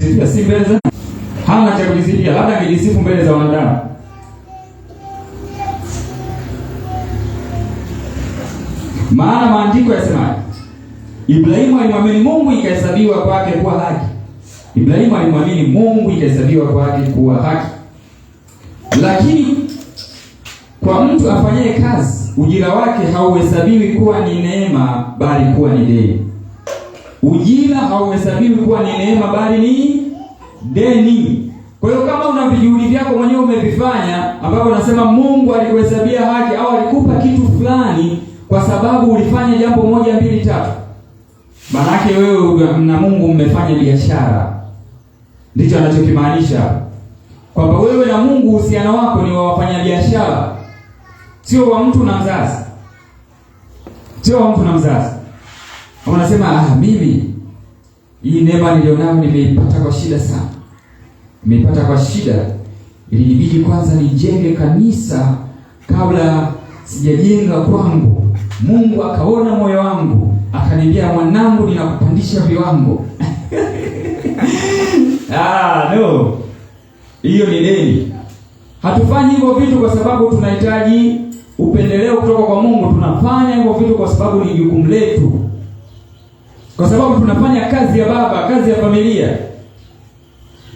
Kujisifia si mbele za, hana cha kujisifia, labda angejisifu mbele za wanadamu. Maana maandiko yasemaje? Ibrahimu alimwamini Mungu ikahesabiwa kwake kuwa haki. Ibrahimu alimwamini Mungu ikahesabiwa kwake kuwa haki. Lakini kwa mtu afanyaye kazi, ujira wake hauhesabiwi kuwa ni neema, bali kuwa ni deni. Ujira hauhesabiwi kuwa ni neema, bali ni deni. Kwa hiyo kama una vijuhudi vyako mwenyewe umevifanya, ambapo unasema Mungu alikuhesabia haki au alikupa kitu fulani kwa sababu ulifanya jambo 1 2 3, maanake wewe na Mungu mmefanya biashara. Ndicho anachokimaanisha, kwamba wewe na Mungu uhusiano wako ni wa wafanyabiashara, sio wa mtu na mzazi. Sio wa mtu na mzazi. Unasema mimi hii neema nilionayo nimeipata kwa shida sana. Nimeipata kwa shida. Ilinibidi kwanza nijenge kanisa kabla sijajenga kwangu. Mungu akaona moyo wangu, akaniambia mwanangu, ninakupandisha viwango. No. Hiyo ni deni. Hatufanyi hivyo vitu kwa sababu tunahitaji upendeleo kutoka kwa Mungu. Tunafanya hivyo vitu kwa sababu ni jukumu letu. Kwa sababu tunafanya kazi ya baba, kazi ya familia.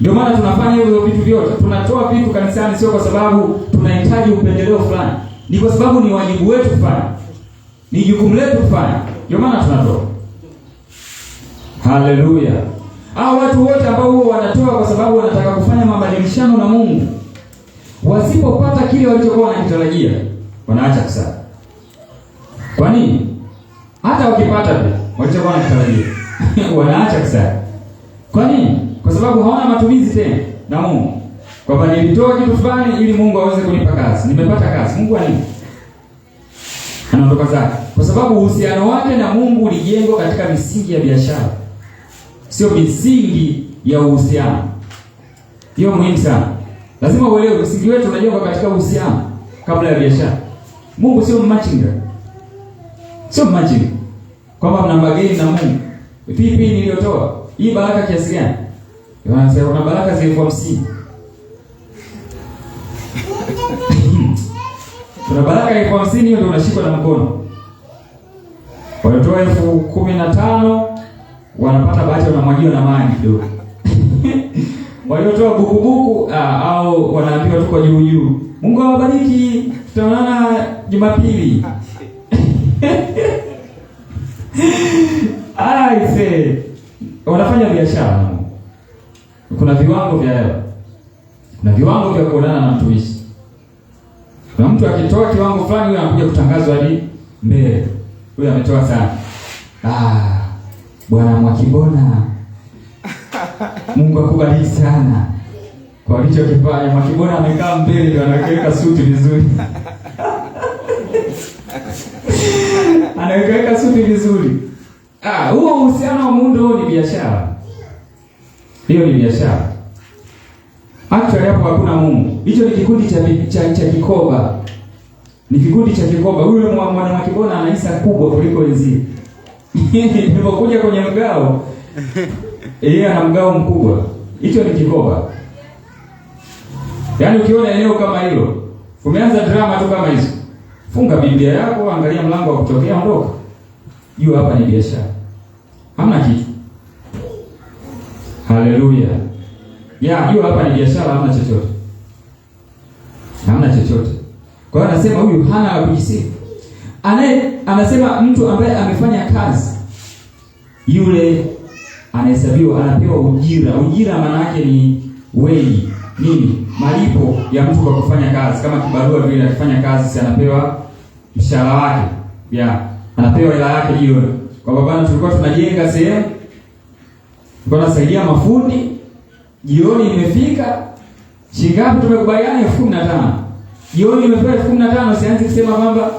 Ndio maana tunafanya hivyo vitu vyote. Tunatoa vitu kanisani sio kwa sababu tunahitaji upendeleo fulani. Ni kwa sababu ni wajibu wetu kufanya. Ni jukumu letu kufanya. Ndio maana tunatoa. Haleluya. Hao watu wote ambao huwa wanatoa kwa sababu wanataka kufanya mabadilishano na Mungu, wasipopata kile walichokuwa wanakitarajia, wanaacha kusali. Kwa nini? Hata wakipata pia walichokuwa wanakitarajia wanaacha kusali. Kwa nini? Kwa sababu hawana matumizi tena na Mungu. Kwamba nilitoa kitu fulani ili Mungu aweze kunipa kazi. Nimepata kazi. Mungu anini? Anaondoka zake. Kwa sababu uhusiano wake na Mungu ulijengwa katika misingi ya biashara, sio misingi ya uhusiano. Hiyo muhimu sana. Lazima uelewe msingi wetu unajengwa katika uhusiano kabla ya biashara. Mungu sio mmachinga. Sio mmachinga. Kwamba mna bageni na Mungu. Vipi niliyotoa? Hii baraka kiasi gani? Wanasema kuna baraka za 50,000. Kuna baraka 50,000, hiyo ndio unashikwa na mkono. Wanatoa 15,000 wanapata bahati wanamwagiwa na maji kidogo. Waliotoa bukubuku au wanaambiwa tuko juu juu. Mungu awabariki, tutaonana Jumapili. Aise, wanafanya biashara. Kuna viwango vya hela. Kuna viwango vya kuonana na mtumishi. Na mtu akitoa kiwango fulani huyo anakuja kutangazwa hadi mbele. Huyo ametoa sana. Bwana Mwakibona, Mungu akubariki sana kwa alichokifanya. Mwakibona amekaa mbele ndio anaweka suti vizuri. Anaweka suti vizuri. Huo uhusiano wa muundo huo ni biashara. Hiyo ni biashara. Actually hapo hakuna Mungu. Hicho ni kikundi cha kikoba. Ni kikundi cha kikoba. Huyo mwana Mwakibona ana hisa kubwa kuliko wenzie. Nilipokuja kwenye mgao, yeye ana mgao mkubwa. Hicho ni kikoba. Yaani ukiona eneo kama hilo, umeanza drama tu kama hizo, funga Biblia yako, angalia mlango wa kutokea, ondoka. Jua hapa ni biashara. Hamna kitu. Haleluya. Ya, jua hapa ni biashara, hamna chochote. Hamna chochote. Kwa hiyo anasema huyu hana la kujisifu. Anasema mtu ambaye amefanya kazi yule anahesabiwa, anapewa ujira. Ujira maana yake ni wage, nini? Malipo ya mtu kwa kufanya kazi. Kama kibarua vile akifanya kazi si anapewa mshahara wake. Ya, anapewa hela yake jioni. Kwa baba tulikuwa tunajenga sehemu, tulikuwa tunasaidia mafundi, jioni imefika, shingapi tumekubaliana? 15,000. Jioni imepewa 15,000, sianze kusema kwamba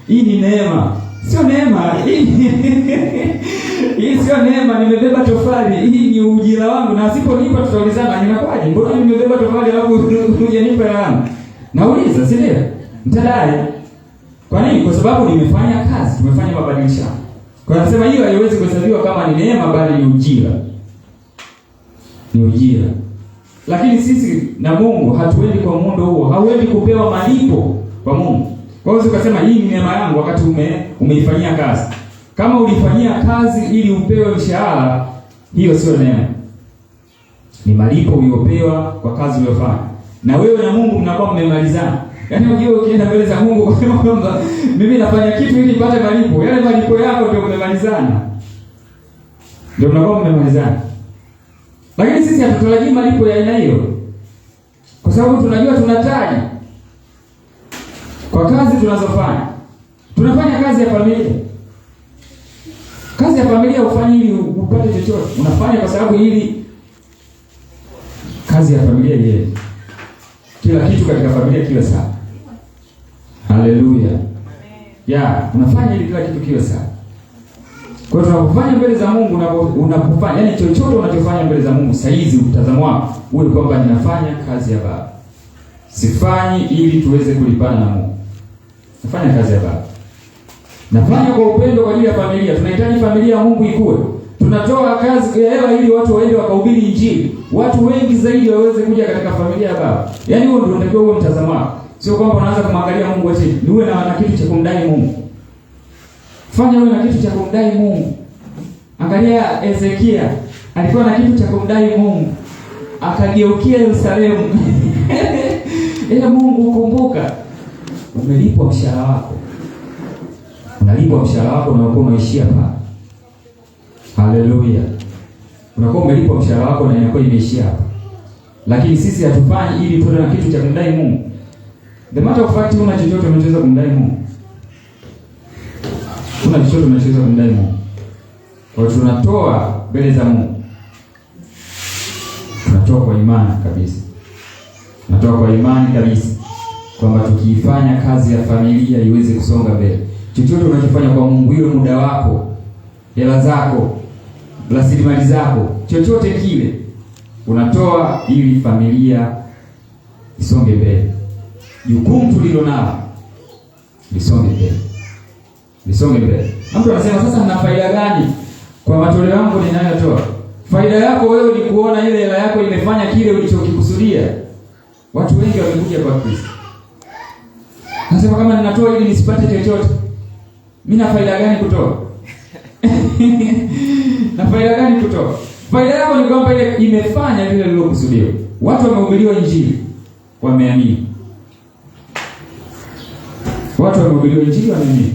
hii ni neema. Sio neema. Hii sio neema, nimebeba tofali. Hii ni ujira wangu, na asiponipa tutaulizana, inakuwaje? Mbona nimebeba tofali alafu hujanipa hela yangu? Nauliza, si ndio? Mtadai. Kwa nini? Kwa sababu nimefanya kazi, tumefanya mabadilishano. Kwa hiyo anasema hiyo haiwezi kuhesabiwa kama ni neema bali ni ujira. Ni ujira. Lakini sisi na Mungu hatuendi kwa muundo huo. Hauendi kupewa malipo kwa Mungu. Kwa hiyo ukasema hii ni neema yangu wakati umeifanyia kazi. Kama ulifanyia kazi ili upewe mshahara, hiyo sio neema. Ni malipo uliyopewa kwa kazi uliyofanya. Na wewe na Mungu mnakuwa mmemalizana. Yaani unajua ukienda mbele za Mungu kusema kwamba mimi nafanya kitu ili nipate malipo, yale malipo yako ndio mmemalizana. Ndio mnakuwa mmemalizana. Lakini sisi hatutarajii malipo ya aina hiyo. Kwa sababu tunajua tunataji kwa kazi tunazofanya. Tunafanya kazi ya familia. Kazi ya familia hufanyi ili upate chochote. Unafanya kwa sababu ili kazi ya familia iende. Kila kitu katika familia kiwe sawa. Haleluya. Ya, unafanya ili kila kitu kiwe sawa. Kwa hiyo tunapofanya mbele za Mungu, unapofanya, yani chochote unachofanya mbele za Mungu, saizi mtazamo wako uwe kwamba ninafanya kazi ya Baba. Sifanyi ili tuweze kulipana na Mungu. Nafanya kazi ya Baba. Nafanya kwa upendo kwa ajili ya familia. Tunahitaji familia ya Mungu ikue. Tunatoa kazi ya hela ili watu waende wakahubiri Injili. Watu wengi zaidi waweze kuja katika familia ya Baba. Yaani huo ndio unatakiwa uwe mtazamo wako. Sio kwamba unaanza kumwangalia Mungu eti niwe na kitu cha kumdai Mungu. Fanya uwe na kitu cha kumdai Mungu. Angalia Ezekia, alikuwa na kitu cha kumdai Mungu. Akageukia Yerusalemu. Ila Mungu kumbuka, umelipwa mshahara wako. Unalipwa mshahara wako na unakuwa unaishia pale. Haleluya. Unakuwa umelipwa mshahara wako na inakuwa imeishia hapa. Lakini sisi hatufanyi ili tuwe na kitu cha kumdai Mungu. The matter of fact, huna chochote unachoweza kumdai Mungu. Huna chochote unachoweza kumdai Mungu. Kwa hiyo tunatoa mbele za Mungu. Tunatoa kwa imani kabisa. Tunatoa kwa imani kabisa kwamba tukiifanya kazi ya familia iweze kusonga mbele. Chochote unachofanya kwa Mungu, hiyo muda wako, hela zako, rasilimali zako, chochote kile unatoa ili familia isonge mbele. Jukumu tulilo nalo lisonge mbele. Lisonge mbele. Mtu anasema sasa nina faida gani kwa matoleo yangu ninayotoa? Faida yako wewe ni kuona ile hela yako imefanya kile ulichokikusudia. Watu wengi wamekuja kwa Kristo. Nasema kama ninatoa ili nisipate chochote, mimi na faida gani kutoa? Na faida gani kutoa? Faida yako ni kwamba ile imefanya vile lililokusudiwa. Watu wamehubiriwa Injili, wameamini. Watu wamehubiriwa Injili, wameamini.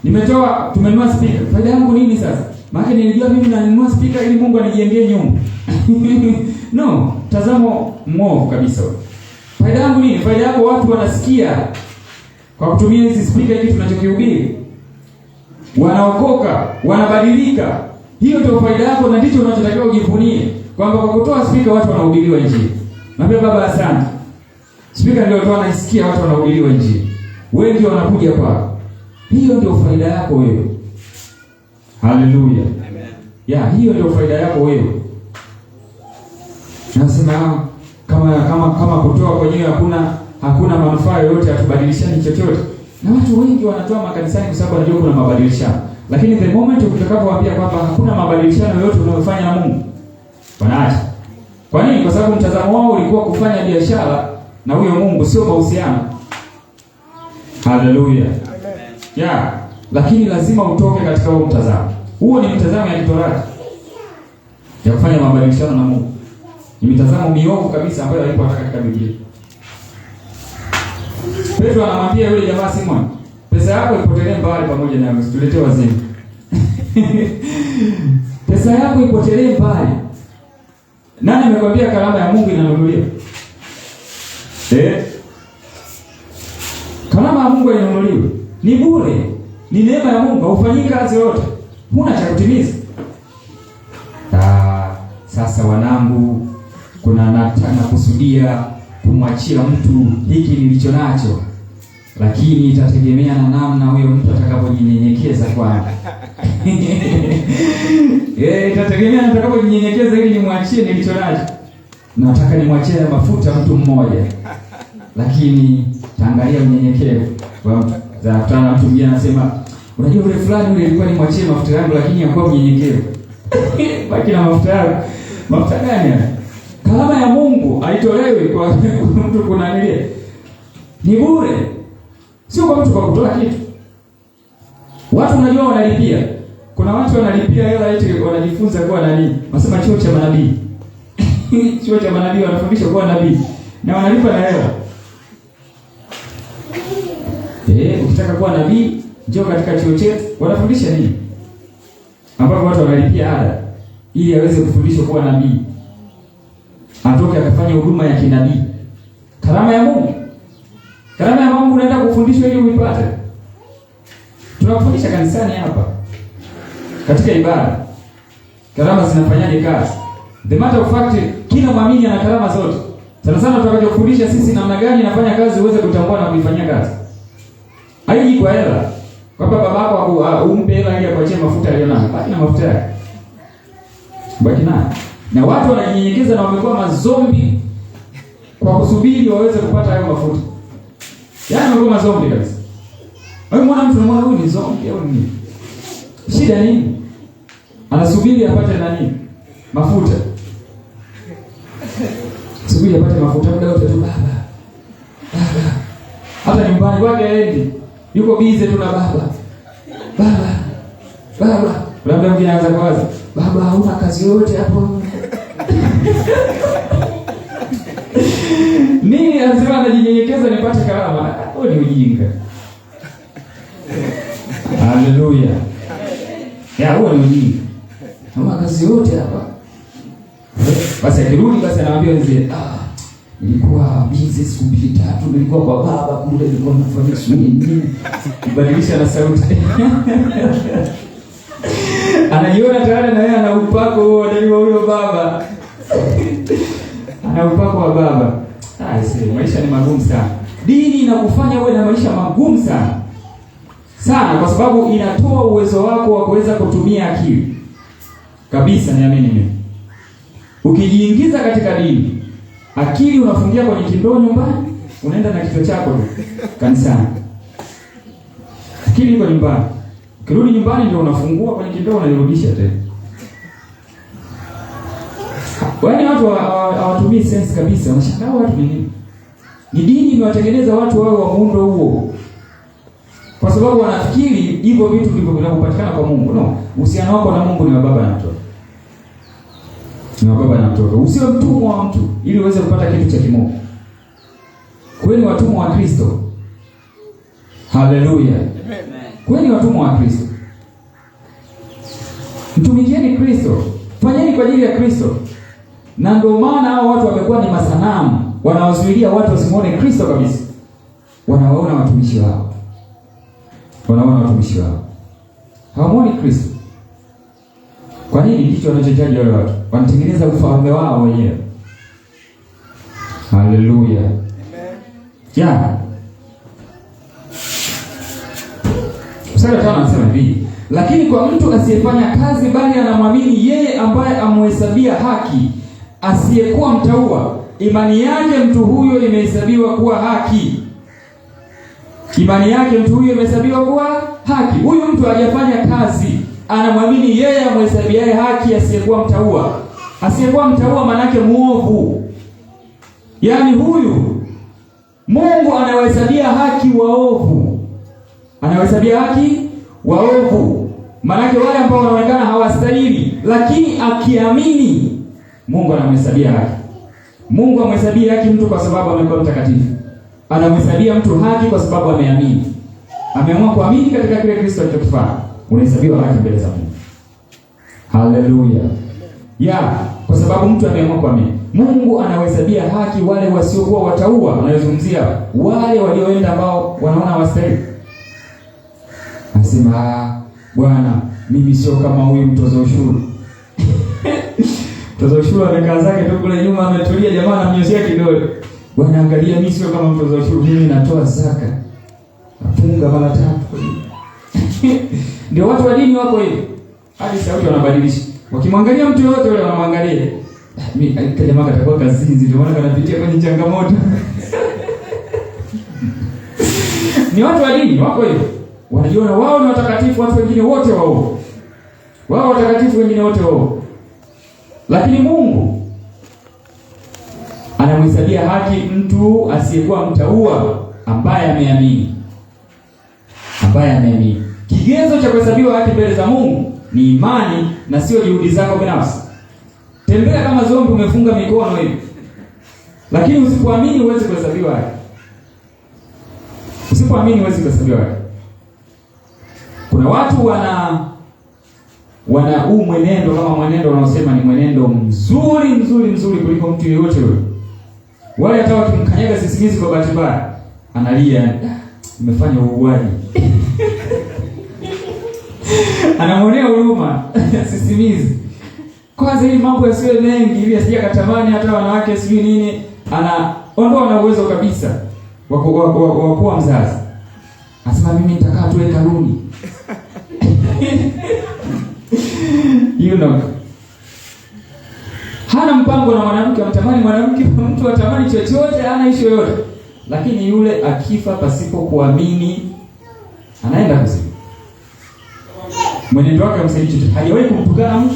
Nimetoa, tumenunua speaker. Faida yangu nini sasa? Maana nilijua mimi nanunua speaker ili Mungu anijengee nyumba. No, tazamo mwovu kabisa. Faida yangu nini? Faida yako watu wanasikia kwa kutumia hizi speaker hiki tunachokihubiri. Wanaokoka, wanabadilika. Hiyo ndio faida yako na ndicho unachotakiwa ujivunie, kwamba kwa kutoa speaker watu wanahubiriwa Injili. Naambia Baba asante. Speaker ndio watu wanaisikia, watu wanahubiriwa Injili. Wengi wanakuja kwako. Hiyo ndio faida yako wewe. Haleluya. Amen. Ya, hiyo ndio faida yako wewe. Nasema kama kutoa kwenyewe hakuna manufaa yoyote, hatubadilishani chochote. Na watu wengi wanatoa makanisani kwa sababu wanajua kuna mabadilishano. Lakini the moment utakapowaambia kwamba hakuna mabadilishano yoyote unayofanya na Mungu, wanaacha. Kwa nini? Kwa sababu mtazamo wao ulikuwa kufanya biashara na huyo Mungu, sio mahusiano. Haleluya. Ya, lakini lazima utoke katika huo mtazamo. Huo ni mtazamo ya kitorati ya kufanya mabadilishano na Mungu. Ni mitazamo miovu kabisa ambayo haipo hata katika Biblia. Petro anamwambia yule jamaa Simon, pesa yako ipotelee mbali pamoja na usituletee wazimu. Pesa yako ipotelee mbali. Nani amekwambia karama ya Mungu inanunuliwa? Karama ya Mungu hainunuliwi. Ni bure. Ni neema ya Mungu, haufanyi kazi yoyote. Huna cha kutimiza. Sasa wanangu, kuna nakusudia kumwachia mtu hiki nilicho nacho, lakini itategemea na namna huyo mtu atakapojinyenyekeza kwangu. Itategemea atakapojinyenyekeza ili nimwachie nilicho nacho. Nataka nimwachie mafuta mtu mmoja, lakini taangalia unyenyekevu wa mtu. Zakutana mtu mwingine anasema, unajua yule fulani yule ilikuwa nimwachie mafuta yangu lakini hakuwa mnyenyekevu. Baki na mafuta yako. Mafuta gani haya? Karama ya Mungu haitolewi kwa mtu kunanilia. Ni bure. Sio kwa mtu kwa kutoa kitu. Watu unajua wanalipia. Kuna watu wanalipia hela eti wanajifunza kuwa nani? Wanasema chuo cha manabii. Chuo cha manabii wanafundisha kuwa nabii na wanalipa na hela. Ukitaka kuwa nabii njoo katika chuo chetu. Wanafundisha nini? Ambapo watu wanalipia ada ili aweze kufundishwa kuwa nabii. Atoke akafanya huduma ya kinabii. Karama ya Mungu. Karama ya Mungu unaenda kufundishwa ili uipate. Tunakufundisha kanisani hapa. Katika ibada. Karama zinafanyaje kazi? The matter of fact, kila muamini ana karama zote. Sana sana tutakachofundisha sisi namna gani inafanya kazi uweze kutambua na kuifanyia kazi. Haiji kwa hela. Kwamba babako umpe hela ili akuachie mafuta alionayo. Baki na mafuta yake. Baki nayo. Na watu wanajinyenyekeza na wamekuwa mazombi kwa kusubiri waweze kupata hayo mafuta. Yaani wamekuwa mazombi kabisa. Wewe muona mtu unamwona huyu ni zombi au nini? Shida nini? Anasubiri apate nani? Mafuta. Subiri apate mafuta muda wote tu baba. Baba. Hata nyumbani kwake haendi. Yuko busy tu na baba. Baba. Baba. Labda mwingine anaanza kuwaza, baba hauna kazi yoyote hapo. Nini anasema anajinyenyekeza nipate karama? Huo ni ujinga. Haleluya. Ya huo ni ujinga. Hauna kazi yoyote hapa. Basi akirudi basi anawaambia wenzake, nilikuwa busy siku 2 3, nilikuwa kwa baba kule, nilikuwa nafanya shughuli nyingi. Kubadilisha na sauti. Anajiona tayari na yeye ana upako huo ndio huyo baba. Ana upako wa baba. Maisha ni magumu sana. Dini inakufanya uwe na maisha magumu sana. Sana kwa sababu inatoa uwezo wako wa kuweza kutumia akili. Kabisa niamini mimi. Ukijiingiza katika dini, akili unafungia kwenye kindoo nyumbani, unaenda na kichwa chako tu kanisani. Akili iko nyumbani. Ukirudi nyumbani ndio unafungua kwenye kindoo unairudisha tena. Yaani watu hawatumii sense kabisa. Wanashangaa watu ni nini? Ni dini imewatengeneza watu wawe wa muundo huo. Kwa sababu wanafikiri hivyo vitu ndivyo vinavyopatikana kwa Mungu. No, uhusiano wako na Mungu ni wa baba na mtoto. Ni wa baba na mtoto. Usiwe mtumwa wa mtu ili uweze kupata kitu cha kimungu. Kwani watumwa wa Kristo. Haleluya. Kwani watumwa wa Kristo. Mtumikieni Kristo. Fanyeni kwa ajili ya Kristo. Na ndio maana hao watu wamekuwa ni masanamu, wanawazuilia watu wasimuone Kristo kabisa. Wanawaona watumishi wao. Wanaona watumishi wao. Hawamuoni Kristo. Kwa nini? Ndicho wanachohitaji wale watu. Wanatengeneza ufalme wao wenyewe. Haleluya. Amen. Yeah. Mstari wa 5 anasema hivi, lakini kwa mtu asiyefanya kazi bali anamwamini yeye ambaye amhesabia haki, asiyekuwa mtaua, imani yake mtu huyo imehesabiwa kuwa haki. Imani yake mtu huyo imehesabiwa kuwa haki. Huyu mtu hajafanya kazi, anamwamini yeye amhesabiaye haki asiyekuwa mtaua. Asiyekuwa mtaua maana yake muovu. Yaani huyu Mungu anawahesabia haki waovu. Anawahesabia haki waovu. Maana yake wale ambao wanaonekana hawastahili, lakini akiamini Mungu anamhesabia haki. Mungu amhesabia haki mtu kwa sababu amekuwa mtakatifu. Anamhesabia mtu haki kwa sababu ameamini. Ameamua kuamini katika kile Kristo alichokifanya. Unahesabiwa haki mbele za Mungu. Haleluya. Ya, kwa sababu mtu ameamua kuamini. Mungu anawahesabia haki wale wasiokuwa wataua, anayozungumzia wale walioenda ambao wanaona hawastahili. Anasema, Bwana, mimi sio kama huyu mtoza ushuru. Mtoza ushuru amekaa zake tu kule nyuma ametulia, jamaa anamnyoshia kidole. Bwana, angalia, mimi sio kama mtoza ushuru, mimi natoa zaka. Nafunga mara 3. Ndio watu wa dini wako hivi. Hadi sauti wanabadilisha. Wakimwangalia mtu yote yule wanamwangalia. Mimi jamaa katakuwa kazinzi, ndio maana kanapitia kwenye changamoto. Ni watu wa dini wako hivyo. Wanajiona wao ni watakatifu, watu wengine wote waovu. Wao watakatifu, wengine wote waovu. Lakini Mungu Anamhesabia haki mtu asiyekuwa mtaua ambaye ameamini. Ambaye ameamini. Kigezo cha kuhesabiwa haki mbele za Mungu ni imani na sio juhudi zako binafsi. Tembea kama zombi umefunga mikono hivi, lakini usipoamini huwezi kuhesabiwa haki. Usipoamini huwezi kuhesabiwa haki. Kuna watu wana huu mwenendo kama mwenendo unaosema ni mwenendo mzuri mzuri mzuri kuliko mtu yeyote yule. Wale hata wakimkanyaga sisimizi kwa bahati mbaya analia, nimefanya uuaji. Anamwonea huruma sisimizi. Kwanza ili mambo yasiwe mengi ili asije akatamani hata wanawake sijui nini, anaondoa na uwezo kabisa wa kuwa mzazi. Anasema mimi nitakaa tu hekaluni. You know. Hana mpango na mwanamke, amtamani mwanamke, mtu atamani chochote, hana issue yoyote. Lakini yule akifa pasipo kuamini anaenda kuzimu. Mwenendo wake hamsaidii chochote. Hajawahi kumtukana mtu,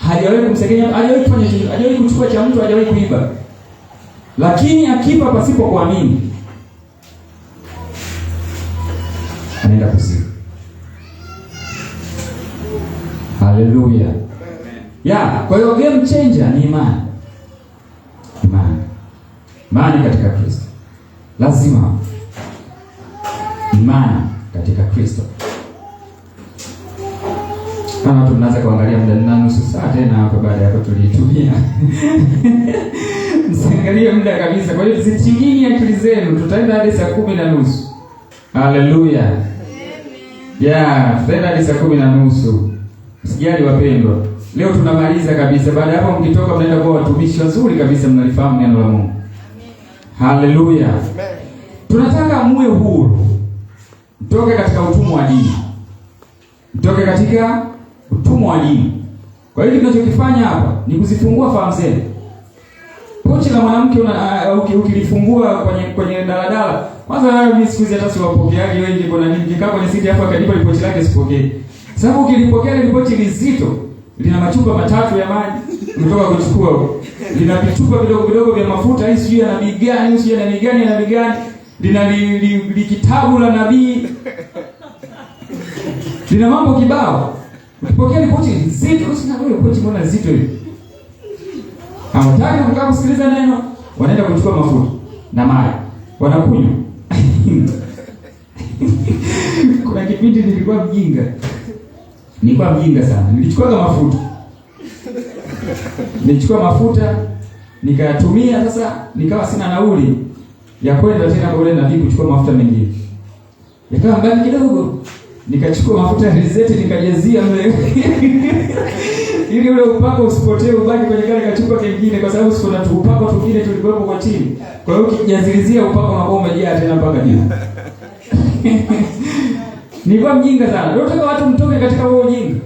hajawahi kumsengenya, hajawahi kufanya chochote, hajawahi kuchukua cha mtu, hajawahi kuiba. Lakini akifa pasipo kuamini anaenda kuzimu. Haleluya. Ya, kwa hiyo game changer ni imani. Imani. Imani katika Kristo. Lazima imani katika Kristo. Kama tunaanza kuangalia muda na nusu saa tena hapa baada ya tuliitumia. Msiangalie muda kabisa. Kwa hiyo zitiini akili zenu, tutaenda hadi saa 10:30. Haleluya. Amen. Yeah, tutaenda hadi saa 10:30. Msijali wapendwa. Leo tunamaliza kabisa. Baada ya hapo mkitoka mnaenda kuwa watumishi wazuri kabisa, mnalifahamu neno la Mungu. Haleluya. Tunataka muwe huru. Mtoke katika utumwa wa dini. Mtoke katika utumwa wa dini. Kwa hiyo tunachokifanya hapa ni kuzifungua fahamu zenu. Pochi la mwanamke ukilifungua kwenye daladala. Kwanza hayo mimi siku hizi hata siwapokeaji wengi, kuna nini nikikaa kwenye siti hapo akanipa pochi lake sipokei. Sababu ukilipokea ile pochi lizito, lina machupa matatu ya maji umetoka kuchukua huko. Lina vichupa vidogo vidogo vya mafuta, hii sijui yana migani, sijui yana migani, yana migani. Lina li kitabu la nabii. Lina mambo kibao. Ukipokea ile pochi nzito, usina wewe pochi mbona nzito hivi? Hawataki kukaa kusikiliza neno, wanaenda kuchukua mafuta na maji. Wanakunywa. Kuna kipindi nilikuwa mjinga. Nilikuwa mjinga sana. Nilichukua mafuta. Nilichukua mafuta nikayatumia, sasa nikawa sina nauli ya kwenda tena kwa yule nabii kuchukua mafuta mengine. Yakawa mbali kidogo. Nikachukua mafuta ya alizeti nikajazia mle. Ili ule upako usipotee, ubaki kwenye kale kachupa kingine, kwa sababu kuna upako mwingine tulikuwepo kwa chini. Kwa hiyo ukijazilizia upako unakuwa umejaa tena mpaka juu. Nilikuwa mjinga sana. Nataka watu mtoke katika huo ujinga.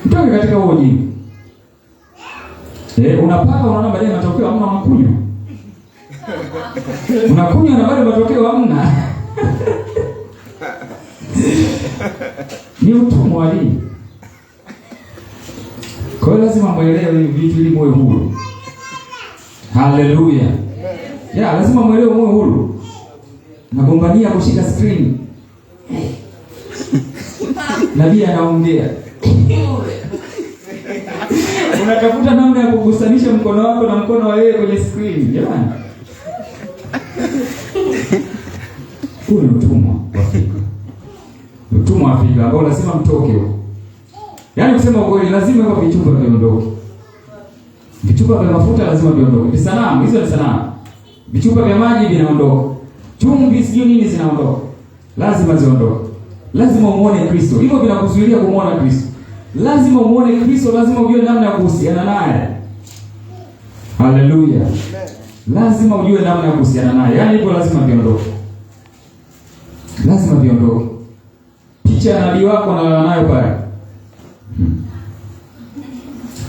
Mtoke katika huo ujinga. Unapaka unaona baadaye matokeo hamna, unakunywa. Unakunywa na bado matokeo hamna. Ni utumwa wa dini. Kwa hiyo lazima muelewe hivi vitu ili muwe huru. Haleluya. Yeah, lazima muelewe muwe huru. Nagombania kushika screen. Nabii anaongea. Unatafuta namna ya kugusanisha mkono wako na mkono wa yeye kwenye screen. Jamani. Huu ni utumwa wa fikra. Utumwa wa fikra ambao lazima mtoke huko. Yaani kusema kweli lazima hivyo vichupa viondoke. Vichupa vya mafuta lazima viondoke. Visanamu, hizo ni sanamu. Vichupa vya maji vinaondoka. Chumvi sijui nini zinaondoka. Lazima ziondoke. Lazima umuone Kristo. Hivyo vinakuzuilia kumuona Kristo. Lazima umuone Kristo, lazima ujue namna ya kuhusiana naye. Haleluya. Lazima ujue namna ya kuhusiana naye. Yaani hivyo lazima viondoke. Lazima viondoke. Picha ya nabii wako unalala nayo pale.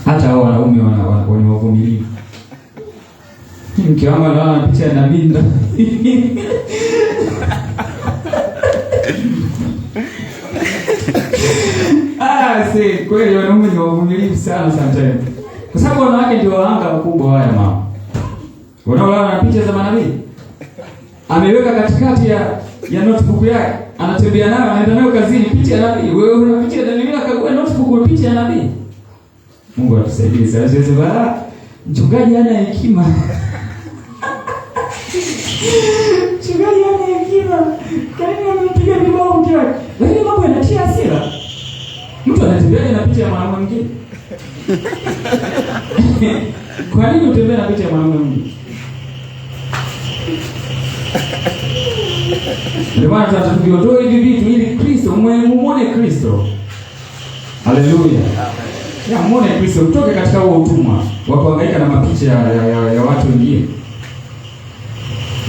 Hata hao wanaume wana wavumilivu. Mke wangu analala na picha ya nabii ndo. Si kweli wanaume ni wavumilivu sana sometimes. Kwa sababu wanawake ndio wahanga wakubwa haya mama. Wanaolala na picha za manabii. Ameweka katikati ya notebook yake, anatembea nayo, anaenda nayo kazini, picha ya nabii. Wewe una picha ya nabii, akagua notebook picha ya nabii. Mungu atusaidie. Sasa sasa mchungaji hana hekima. Mchungaji hana hekima. Kwani amepiga vibao mke wake. Lakini mambo yanatia hasira. Mtu anatembea na picha ya mwanamume mwingine. Kwa nini utembee na picha ya mwanamume mwingine? Ndio maana tunataka hivi vitu ili Kristo muone Kristo. Haleluya. Ya muone Kristo, mtoke katika huo utumwa wa kuhangaika na mapicha ya watu wengine.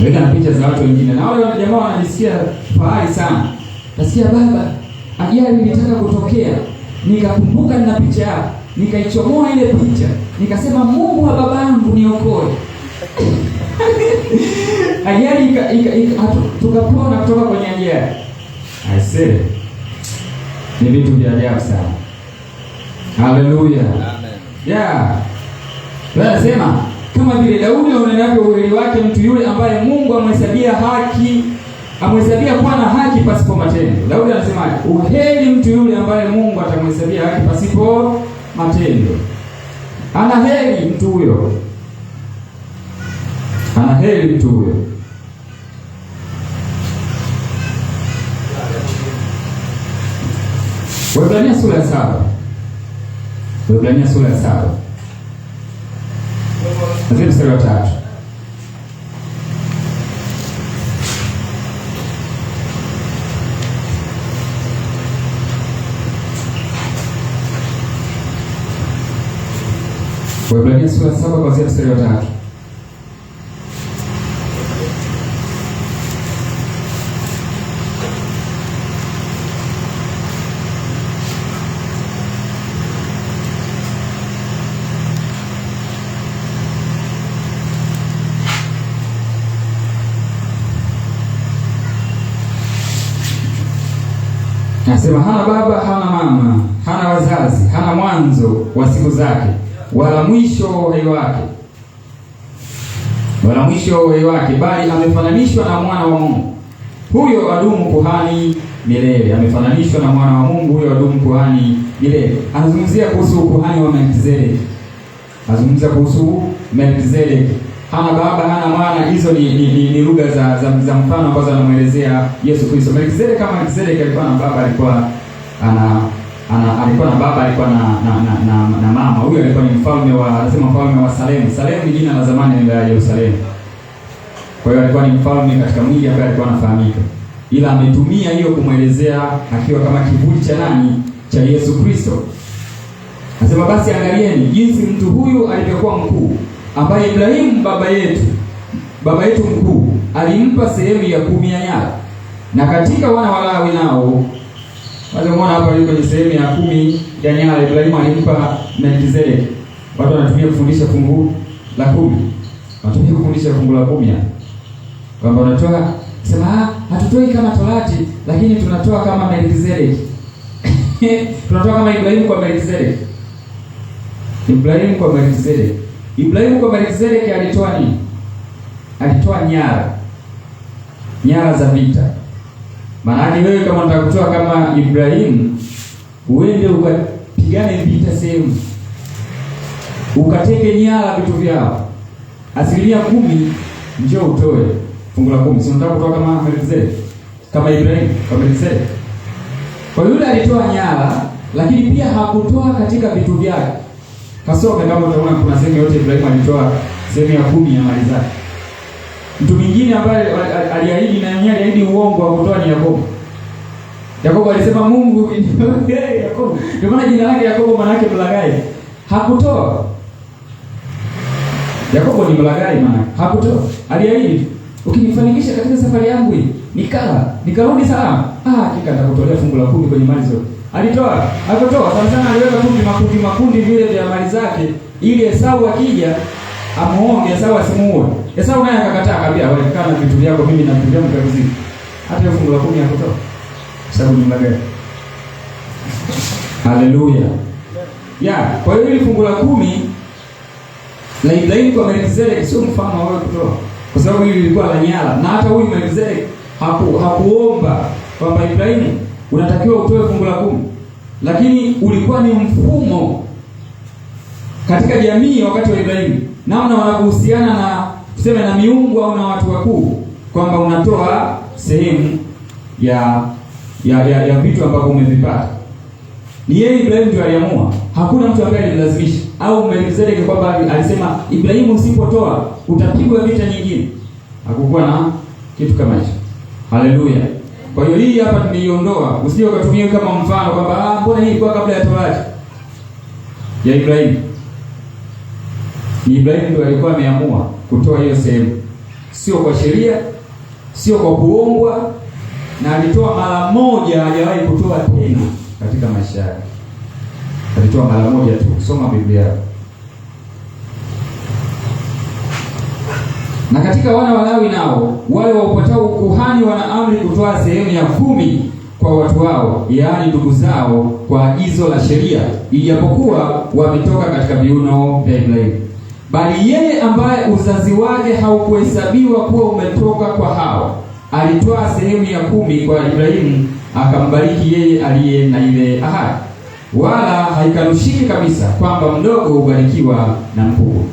Weka na picha za watu wengine. Na wale jamaa wanajisikia fahari sana. Nasikia baba, ajali ilitaka kutokea, nikakumbuka nina picha yako, nikaichomoa ile picha, nikasema Mungu wa babangu niokoe. Ajali tukapona kutoka kwenye ajali. I say, ni vitu vya ajabu sana. Haleluya. Amen. Yeah. Anasema kama vile Daudi aonenavyo uheri wake mtu yule ambaye Mungu amhesabia haki, amhesabia kuwa na haki pasipo matendo. Daudi anasema uheri mtu yule ambaye Mungu atamhesabia haki pasipo matendo. Ana heri mtu huyo. Ana heri mtu huyo. Waebrania sura ya 7. Waebrania sura ya 7. Anzia mstari wa 3. Waebrania sura ya 7 kuanzia mstari wa 3. Nasema hana baba, hana mama, hana wazazi, hana mwanzo wa siku zake, wala mwisho wa uhai wake. Wala mwisho wa uhai wake, bali amefananishwa na mwana wa Mungu. Huyo adumu kuhani milele. Amefananishwa na mwana wa Mungu, huyo adumu kuhani milele. Anazungumzia kuhusu kuhani wa Melkizedeki. Anazungumzia kuhusu Melkizedeki. Hana baba, hana mwana, hizo ni lugha za mfano ambazo anamuelezea Yesu Kristo. Melkizedeki kama Melkizedeki alikuwa na baba, alikuwa alikuwa na baba, alikuwa na mama. Huyo alikuwa ni mfalme wa, anasema mfalme wa Salemu. Salemu ni jina la zamani la Yerusalemu. Kwa hiyo alikuwa ni mfalme katika mji ambaye alikuwa anafahamika. Ila ametumia hiyo kumuelezea akiwa kama kivuli cha nani? Cha Yesu Kristo. Anasema basi angalieni jinsi mtu huyu alivyokuwa mkuu, ambaye Ibrahimu baba yetu mkuu alimpa sehemu ya 10 ya nyara. Na katika wana wa Lawi nao, wacha muone hapa yuko kwenye sehemu ya 10 ya nyara, Ibrahimu alimpa Melkizedeki. Watu wanatumia kufundisha fungu la 10. Wanatumia kufundisha fungu la 10 hapa. Kwamba wanatoa sema hatutoi kama Torati, lakini tunatoa kama Melkizedeki. Tunatoa kama Ibrahimu kwa Melkizedeki. Ibrahimu kwa Melkizedeki. Ibrahimu kwa Melkizedeki alitoa nini? Alitoa nyara. Nyara za vita. Maana wewe kama unataka kutoa kama Ibrahimu, uende ukapigane vita sehemu, ukateke nyara vitu vyao. 10% njoo utoe fungu la 10. Si unataka kutoa kama Melkizedeki? Kama Ibrahimu kwa Melkizedeki. Kwa yule alitoa nyara, lakini pia hakutoa katika vitu vyake. Kasome kama utaona kuna sehemu yote Ibrahimu alitoa sehemu ya 10 ya mali zake. Mtu mwingine ambaye aliahidi na yeye aliahidi uongo wa kutoa ni Yakobo. Yakobo alisema Mungu Yakobo. Ndio maana jina lake Yakobo maana yake mlaghai. Hakutoa. Yakobo ni mlaghai maana hakutoa. Aliahidi, ukinifanikisha katika safari yangu hii, nikala, nikarudi salama, hakika nitakutolea fungu la 10 kwenye mali zote. Alitoa, hakutoa. Sana sana aliweka tu makundi vile vya mali zake ili Esau akija amuonge, Esau asimuue. Esau naye akakataa, akamwambia wewe kaa na vitu vyako, mimi na vitu vyangu vya. Hata hiyo fungu la 10 hakutoa. Sababu ni mlaghai. Haleluya. Ya, kwa hiyo hili fungu la 10 La Ibrahimu kwa Melkizedeki sio mfano wa wewe kutoa, kwa sababu hili lilikuwa la nyara, na hata huyu Melkizedeki hakuomba kwamba Ibrahimu unatakiwa utoe fungu la 10, lakini ulikuwa ni mfumo katika jamii wakati wa Ibrahimu, namna wanavyohusiana na tuseme na miungu au na watu wakuu, kwamba unatoa sehemu ya ya vitu ambavyo umevipata. Ni yeye Ibrahimu ndiye aliamua. Hakuna mtu ambaye alimlazimisha au Melkizedeki kwamba alisema Ibrahimu, usipotoa utapigwa vita nyingine. Hakukuwa na kitu kama hicho. Haleluya. Kwa hiyo hii hapa tumeiondoa, usije ukatumia kama mfano kwamba mbona hii ilikuwa kabla ya Torati ya Ibrahimu. Ni Ibrahimu ndiye alikuwa ameamua kutoa hiyo sehemu, sio kwa sheria, sio kwa kuombwa, na alitoa mara moja, hajawahi kutoa tena katika maisha yake. Alitoa mara moja tu. Soma Biblia yako. Na katika wana wa Lawi nao wale waupatao ukuhani wana amri kutoa sehemu ya 10 kwa watu wao, yaani ndugu zao, kwa agizo la sheria, ijapokuwa wametoka katika viuno vya Ibrahimu. Bali yeye ambaye uzazi wake haukuhesabiwa kuwa umetoka kwa hao, alitoa sehemu ya 10 kwa Ibrahimu, akambariki yeye aliye na ile ahadi. Wala haikanushiki kabisa kwamba mdogo hubarikiwa na mkubwa.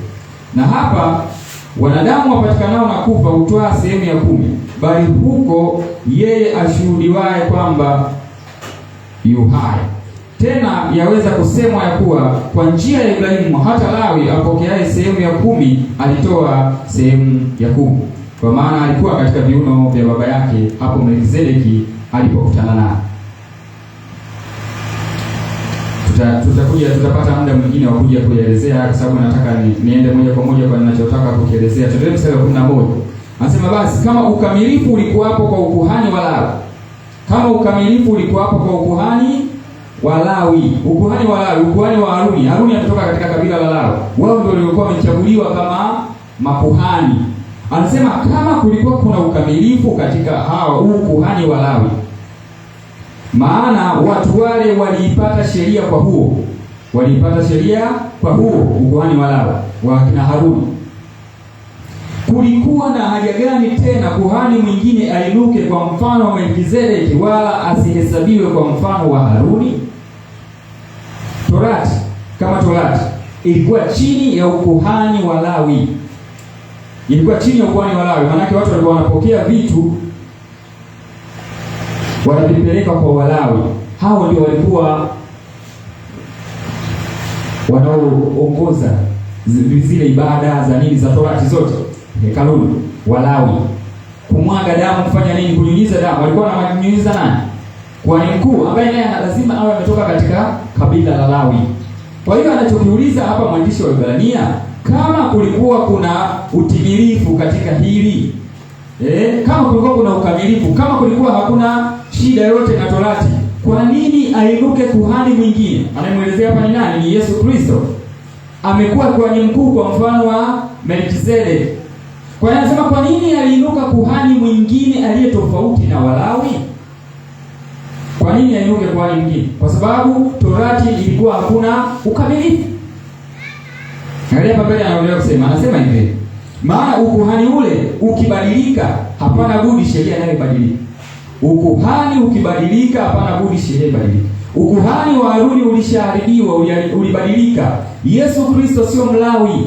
Na hapa wanadamu wapatikanao na kufa hutoa sehemu ya 10, bali huko yeye ashuhudiwaye kwamba yu hai. Tena yaweza kusemwa ya kuwa kwa njia ya Ibrahimu hata Lawi apokeaye sehemu ya 10 alitoa sehemu ya 10, kwa maana alikuwa katika viuno vya baba yake hapo Melkizedeki alipokutana naye. Tutakuja, tutapata muda mwingine wa kuja kuelezea, kwa sababu nataka niende moja kwa moja kwa ninachotaka kukielezea. Tuendelee mstari wa 11. Anasema basi kama ukamilifu ulikuwapo kwa ukuhani wa Lawi, kama ukamilifu ulikuwapo kwa ukuhani wa Lawi, ukuhani wa Lawi, ukuhani wa Haruni. Haruni ametoka katika kabila la Lawi. Wao ndio walikuwa wamechaguliwa kama makuhani. Anasema kama kulikuwa kuna ukamilifu katika hawa ukuhani wa Lawi, maana watu wale waliipata sheria kwa huo, waliipata sheria kwa huo ukuhani wa Lawi wa kina Haruni. Kulikuwa na haja gani tena kuhani mwingine ainuke kwa mfano wa Melkizedeki, wala asihesabiwe kwa mfano wa Haruni? Torati kama Torati ilikuwa chini ya ukuhani wa Lawi, ilikuwa chini ya ukuhani wa Lawi. Maana watu walikuwa wanapokea vitu wanavipeleka kwa Walawi. Hao ndio walikuwa wanaoongoza zile ibada za nini za Torati zote hekaluni. Walawi kumwaga damu, kufanya nini, kunyunyiza damu. Walikuwa wananyunyiza nani? Kuhani mkuu ambaye naye lazima awe ametoka katika kabila la Lawi. Kwa hiyo anachokiuliza hapa mwandishi wa Ibrania, kama kulikuwa kuna utimilifu katika hili, kama kulikuwa kuna ukamilifu, kama kulikuwa hakuna shida yote na Torati, kwa nini ainuke kuhani mwingine? Anayemuelezea hapa ni nani? Ni Yesu Kristo. Amekuwa kuhani mkuu kwa mfano wa Melkizedeki. Kwa hiyo anasema kwa nini aliinuka kuhani mwingine aliye tofauti na Walawi? Kwa nini ainuke kuhani mwingine? Kwa sababu Torati ilikuwa hakuna ukamilifu. Angalia hapa mbele anaendelea kusema, anasema hivi: maana ukuhani ule ukibadilika, hapana budi sheria nayo ibadilike. Ukuhani ukibadilika, hapana budi sheria ibadilike. Ukuhani wa Haruni ulishaharibiwa, ulibadilika. Yesu Kristo sio Mlawi,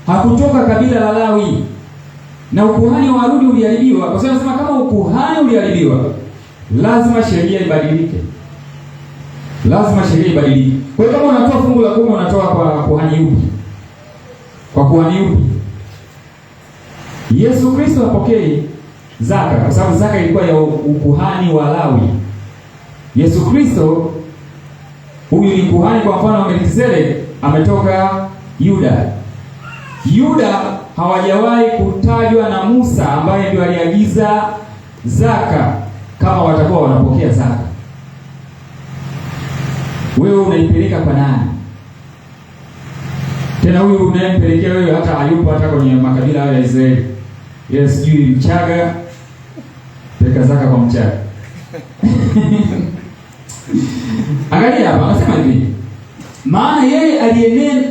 hakutoka kabila la Lawi, na ukuhani wa Haruni uliharibiwa. Kwa sababu anasema kama ukuhani uliharibiwa, lazima sheria ibadilike. Lazima sheria ibadilike. Kwa hiyo kama unatoa fungu la 10, unatoa kwa kuhani yupi? Kwa kuhani yupi? Yesu Kristo hapokei zaka, kwa sababu zaka ilikuwa ya ukuhani wa Lawi. Yesu Kristo huyu ni kuhani kwa mfano wa Melkizedeki, ametoka Yuda. Yuda hawajawahi kutajwa na Musa ambaye ndio aliagiza zaka kama watakuwa wanapokea zaka. Wewe unaipeleka kwa nani? Tena huyu unayempelekea wewe hata hayupo hata kwenye makabila hayo ya Israeli. Yeye sijui Mchaga, peleka zaka kwa Mchaga. Angalia hapa, anasema hivi: maana yeye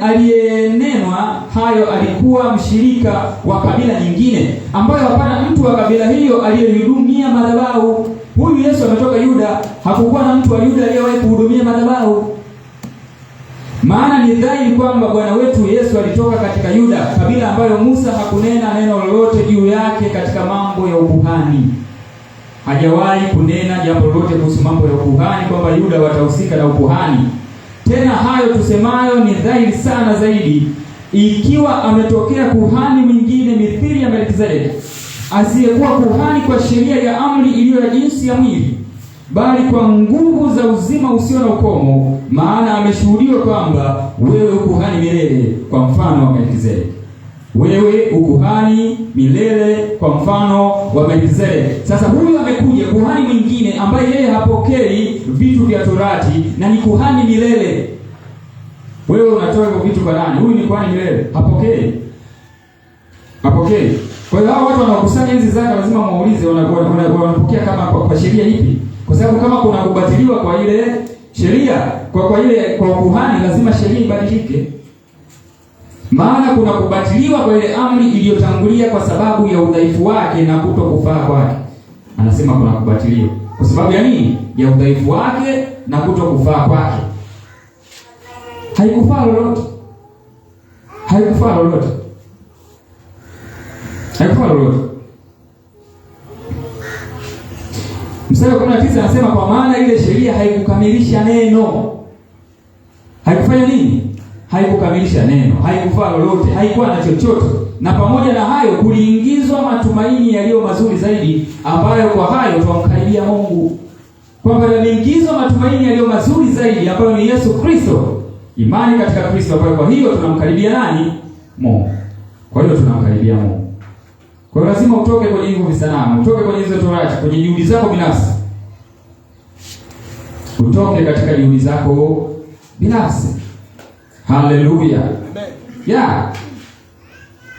aliyenenwa hayo alikuwa mshirika wa kabila nyingine, ambayo hapana mtu wa kabila hiyo aliyehudumia madhabahu. Huyu Yesu ametoka Yuda, hakukuwa na mtu wa Yuda aliyewahi kuhudumia madhabahu. Maana ni dhahiri kwamba Bwana wetu Yesu alitoka katika Yuda, kabila ambayo Musa hakunena neno lolote juu yake katika mambo ya ukuhani. Hajawahi kunena jambo lolote kuhusu mambo ya ukuhani, kwamba Yuda watahusika na ukuhani. Tena hayo tusemayo ni dhahiri sana zaidi, ikiwa ametokea kuhani mwingine mithili ya Melkizedeki, asiyekuwa kuhani kwa sheria ya amri iliyo ya jinsi ya mwili, bali kwa nguvu za uzima usio na ukomo. Maana ameshuhudiwa kwamba wewe ukuhani milele kwa mfano wa Melkizedeki. Wewe ukuhani milele kwa mfano wa Melkizedeki. Sasa huyu amekuja kuhani mwingine ambaye yeye hapokei vitu vya torati na ni kuhani milele. Wewe unatoa hivyo vitu kwa nani? Huyu ni kuhani milele, hapokei. Hapokei. Kwa hiyo hao watu wanaokusanya hizi zaka lazima muulize wanapokea kama kwa sheria ipi? Kwa sababu kama kuna kubatiliwa kwa ile sheria, kwa ile kwa kuhani, lazima sheria ibadilike. Maana kuna kubatiliwa kwa ile amri iliyotangulia kwa sababu ya udhaifu wake na kutokufaa kwake. Anasema kuna kubatiliwa kwa sababu ya nini? Ya udhaifu wake na kutokufaa kwake. Haikufaa lolote. Haikufaa lolote. Haikufaa lolote. Mstari wa 19 anasema kwa maana ile sheria haikukamilisha neno. Haikufanya nini? Haikukamilisha neno, haikufaa lolote, haikuwa na chochote. Na pamoja na hayo kuliingizwa matumaini yaliyo mazuri zaidi, ambayo kwa hayo twamkaribia Mungu. Kwamba yaliingizwa matumaini yaliyo mazuri zaidi ambayo ni Yesu Kristo, imani katika Kristo, ambayo kwa hiyo tunamkaribia nani? Mungu. Kwa hiyo tunamkaribia Mungu. Kwa hiyo lazima utoke kwenye hivyo visanamu, utoke kwenye hizo torati, kwenye juhudi zako binafsi. Utoke katika juhudi zako binafsi. Haleluya. Amen. Yeah.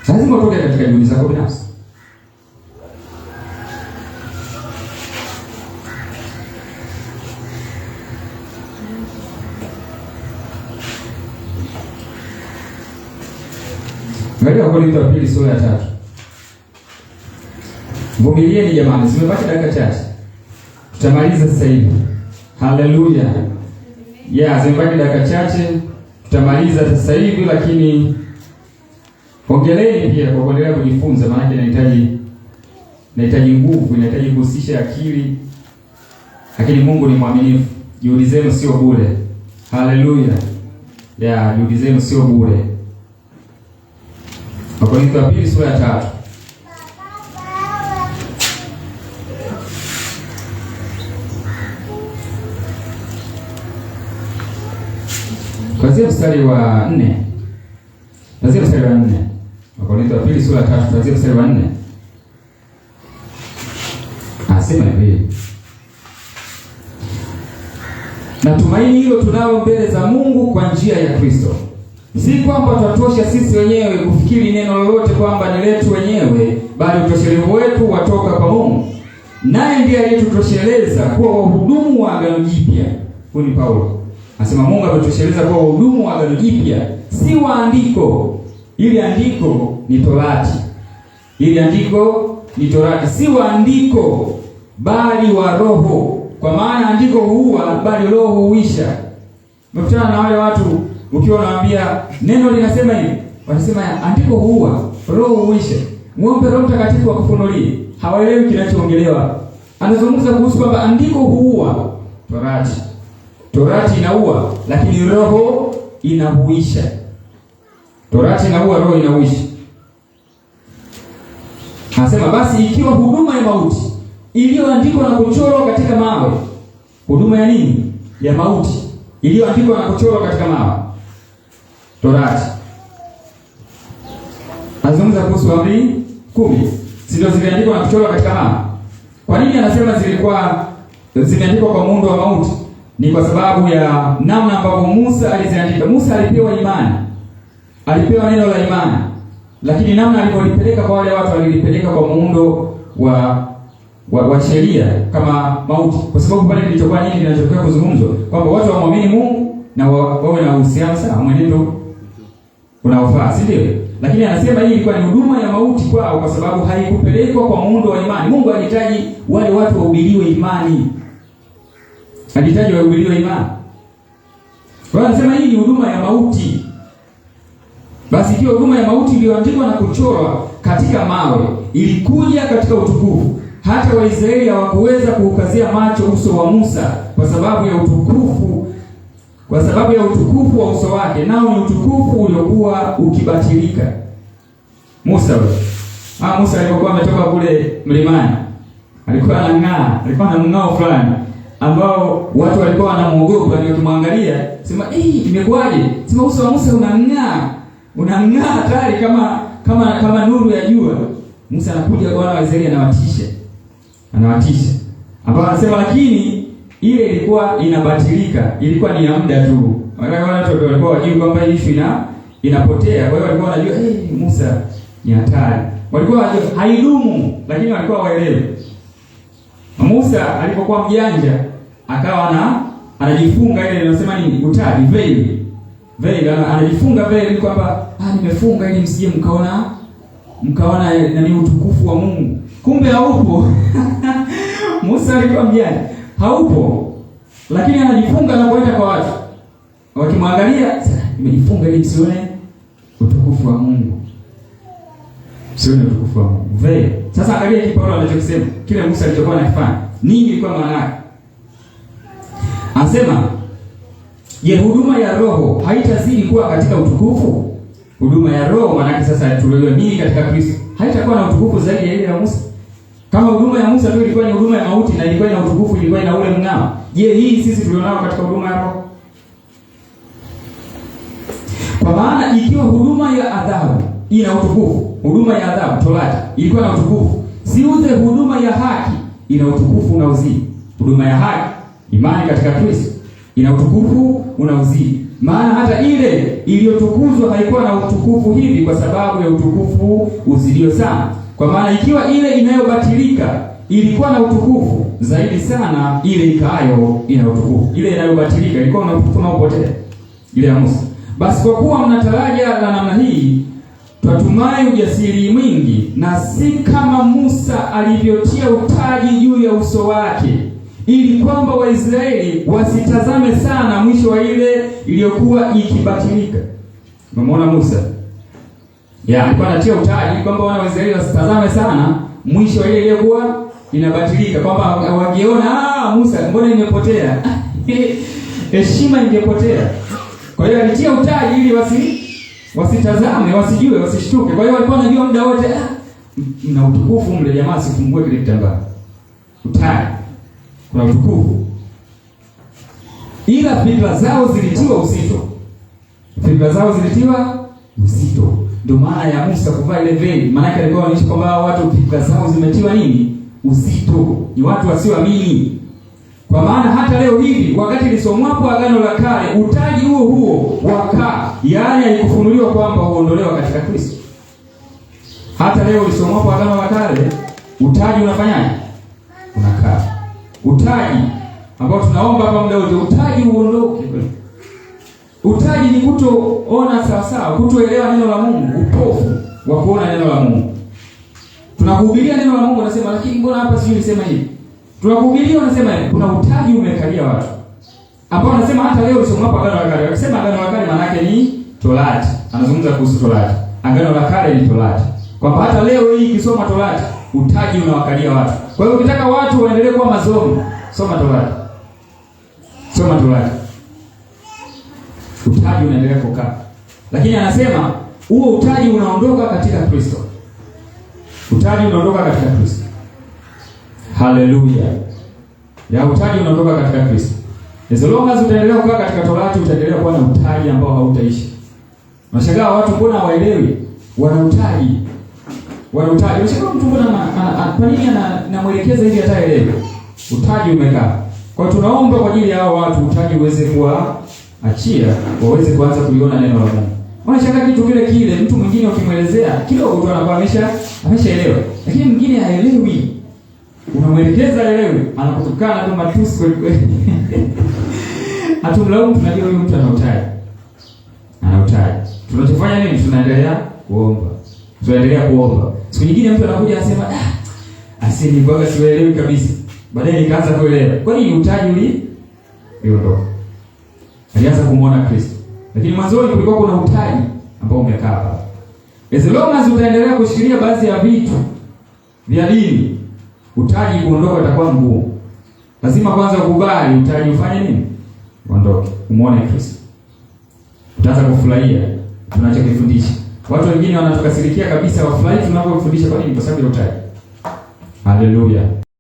Lazima utoke katika juhudi zako binafsi. Angalia Wakorintho wa pili sura ya 3. Vumilieni jamani, zimebaki dakika chache. Tutamaliza sasa hivi. Haleluya. Yeah, zimebaki dakika chache. Tutamaliza sasa hivi, lakini hongereni pia kwa kuendelea kujifunza, maana inahitaji nguvu, inahitaji kuhusisha akili. Lakini Mungu ni mwaminifu. Juhudi zenu sio bure. Haleluya. Yeah, juhudi zenu sio bure. Wakorintho wa pili sura ya 3. Kuanzia mstari wa 4. Kuanzia mstari wa 4. Wakorintho wa pili sura ya 3 kuanzia mstari wa 4. Anasema hivi: na tumaini hilo tunalo mbele za Mungu kwa njia ya Kristo. Si kwamba twatosha sisi wenyewe kufikiri neno lolote kwamba ni letu wenyewe, bali utoshelevu wetu watoka kwa Mungu. Naye ndiye aliyetutosheleza kuwa wahudumu wa agano jipya. Huyu ni Paulo. Anasema Mungu ametosheleza kuwa wahudumu wa agano jipya, si wa andiko. Ili andiko ni Torati. Ili andiko ni Torati, si wa andiko bali wa Roho. Kwa maana andiko huua, bali Roho huisha. Umekutana na wale watu ukiwa unawaambia neno linasema hivi, wanasema andiko huua, Roho huisha. Muombe Roho Mtakatifu akufunulie. Hawaelewi kinachoongelewa. Anazungumza kuhusu kwamba andiko huua, Torati. Torati inaua, lakini Roho inahuisha. Torati inaua, Roho inahuisha. Anasema basi ikiwa huduma ya mauti iliyoandikwa na kuchorwa katika mawe, huduma ya nini? Ya mauti iliyoandikwa na kuchorwa katika mawe, Torati. Anazungumza kuhusu amri 10, si ndio ziliandikwa na kuchorwa katika mawe? Kwa nini anasema zilikuwa zimeandikwa kwa muundo wa mauti? Ni kwa sababu ya namna ambavyo Musa aliziandika. Musa alipewa imani, alipewa neno la imani, lakini namna alivyolipeleka kwa wale watu, alilipeleka kwa muundo wa sheria kama mauti. Kwa sababu pale kilichokuwa nini kinachokuwa kuzungumzwa kwamba watu waamini Mungu na wawe na uhusiano sawa, mwenendo unaofaa, si ndio? Lakini anasema hii ilikuwa ni huduma ya mauti kwao, kwa sababu haikupelekwa kwa muundo wa imani. Mungu alihitaji wale watu wahubiriwe imani, alihitaji wahubiriwe imani. Kwa hiyo anasema hii ni huduma ya mauti. Basi ikiwa huduma ya mauti iliyoandikwa na kuchorwa katika mawe ilikuja katika utukufu, hata Waisraeli hawakuweza kuukazia macho uso wa Musa kwa sababu ya utukufu, kwa sababu ya utukufu wa uso wake, nao ni utukufu uliokuwa ukibatilika. Musa huyo. Musa alipokuwa ametoka kule mlimani, alikuwa anang'aa, alikuwa na mng'ao fulani ambao watu walikuwa wanamuogopa, ni wakimwangalia, sema imekuwaje? Sema uso wa Musa unang'aa, unang'aa hatari kama nuru ya jua. Musa anakuja kwa wana wa Israeli anawatisha. Anawatisha. Ambao anasema lakini ile ilikuwa inabatilika, ilikuwa ni ya muda tu. Wale watu walikuwa wajui kwamba issue inapotea. Kwa hiyo walikuwa wanajua Musa ni hatari. Walikuwa wanajua haidumu, lakini walikuwa waelewe. Musa alipokuwa mjanja akawa anajifunga ile inasema nini? Utaji, veil. Veil, anajifunga veil kwamba nimefunga ili msije mkaona nani utukufu wa Mungu. Kumbe haupo. Musa alikuwa mjanja. Haupo. Lakini anajifunga na kuenda kwa watu. Wakimwangalia, nimejifunga ili msione utukufu wa Mungu. Msione utukufu wa Mungu. Veil. Sasa angalia hiki Paulo anachokisema, kile Musa alichokuwa anakifanya. Nini ilikuwa maana yake? Anasema, je, huduma ya Roho haitazidi kuwa katika utukufu? Huduma ya Roho maana yake sasa tulioamini katika Kristo haitakuwa na utukufu zaidi ya ile ya Musa? Kama huduma ya Musa tu ilikuwa ni huduma ya mauti na ilikuwa ina utukufu, ilikuwa ina ule mng'ao, je, hii sisi tulionao katika huduma ya Roho? Kwa maana ikiwa huduma ya adhabu ina utukufu, huduma ya adhabu Torati ilikuwa na utukufu, siuze huduma ya haki ina utukufu unaozidi. Huduma ya haki, imani katika Kristo, ina utukufu unaozidi. Maana hata ile iliyotukuzwa haikuwa na utukufu hivi kwa sababu ya utukufu uzidio sana. Kwa maana ikiwa ile inayobatilika ilikuwa na utukufu zaidi sana, ile ikaayo ina utukufu. Ile inayobatilika ilikuwa na utukufu unaopotea, ile ya Musa. Basi kwa kuwa mna taraja la namna hii, twatumai ujasiri mwingi, na si kama Musa alivyotia utaji juu ya uso wake, ili kwamba Waisraeli wasitazame sana mwisho wa ile iliyokuwa ikibatilika. Umeona Musa? Alikuwa anatia utaji kwamba wana wa Israeli wasitazame sana mwisho wa ile iliyokuwa inabatilika, kwamba wangeona Musa mbona imepotea? Heshima ingepotea. Kwa hiyo alitia utaji ili wasitazame, wasijue, wasishtuke. Kwa hiyo walikuwa wanajua muda wote mna utukufu mle, jamaa sifungue kile kitambaa. Utaji. Kuna utukufu. Ila fikra zao zilitiwa uzito. Fikra zao zilitiwa uzito. Ndio maana ya Musa kuvaa ile veil, maana yake alikuwa anaonyesha kwamba watu fikra zao zimetiwa nini? Uzito. Ni watu wasioamini. Kwa maana hata leo hivi wakati lisomwapo Agano la Kale, utaji huo huo wakaa, yaani haikufunuliwa kwamba huondolewa katika Kristo. Hata leo lisomwapo Agano la Kale, utaji unafanyaje? Unakaa. Utaji ambao tunaomba hapa muda wote, utaji uondoke. Utaji ni kutoona sawa sawa, kutoelewa neno la Mungu, upofu wa kuona neno la Mungu. Tunakuhubiria neno la Mungu unasema lakini mbona hapa sijui nisema hivi. Tunakuhubiria unasema hivi. Kuna utaji umekalia watu. Ambao wanasema hata leo usoma hapo Agano la Kale. Wakisema Agano la Kale maana yake ni Torati. Anazungumza kuhusu Torati. Agano la Kale ni Torati. Kwamba hata leo hii ukisoma Torati, utaji unawakalia watu. Kwa hiyo ukitaka watu waendelee kuwa mazomi, soma Torati. Soma Torati. Utaji unaendelea kukaa. Lakini anasema huo utaji unaondoka katika Kristo. Utaji unaondoka katika Kristo. Haleluya. Ya utaji unaondoka katika Kristo. As long as utaendelea kukaa katika Torati, utaendelea kuwa na utaji ambao hautaishi. Nashangaa watu mbona hawaelewi? Wana utaji. Wana utaji. Unashangaa mtu mbona kwa nini anamwelekeza hivi hata elewe? Utaji umekaa. Kwa tunaomba kwa ajili ya hao watu utaji uweze kuwaachia, waweze kuanza kuliona neno la Mungu. Unashangaa kitu kile kile mtu mwingine ukimwelezea kidogo tu anakuwa ameshaelewa. Lakini mwingine haelewi. Unamwelekeza haelewi, anakutukana tu matusi kweli kweli. Hatumlaumu, tunajua huyu mtu ana utaji. Ana utaji. Tunachofanya nini? Tunaendelea Kuomba. Tunaendelea kuomba. Siku nyingine mtu anakuja anasema, "Ah, nilikuwa sielewi kabisa." Baadaye nikaanza kuelewa. Kwa nini utaji uliondoka? Alianza kumuona Kristo. Lakini mwanzoni kulikuwa kuna utaji ambao umekaa pale. As long as utaendelea kushikilia baadhi ya vitu vya dini, utaji kuondoka utakuwa mgumu. Lazima kwanza ukubali utaji ufanye nini? Uondoke, umuone Kristo. Utaanza kufurahia tunachokifundisha. Watu wengine wanatukasirikia kabisa, wafurahi tunapofundisha. Kwa nini? Kwa sababu ya utaji. Haleluya.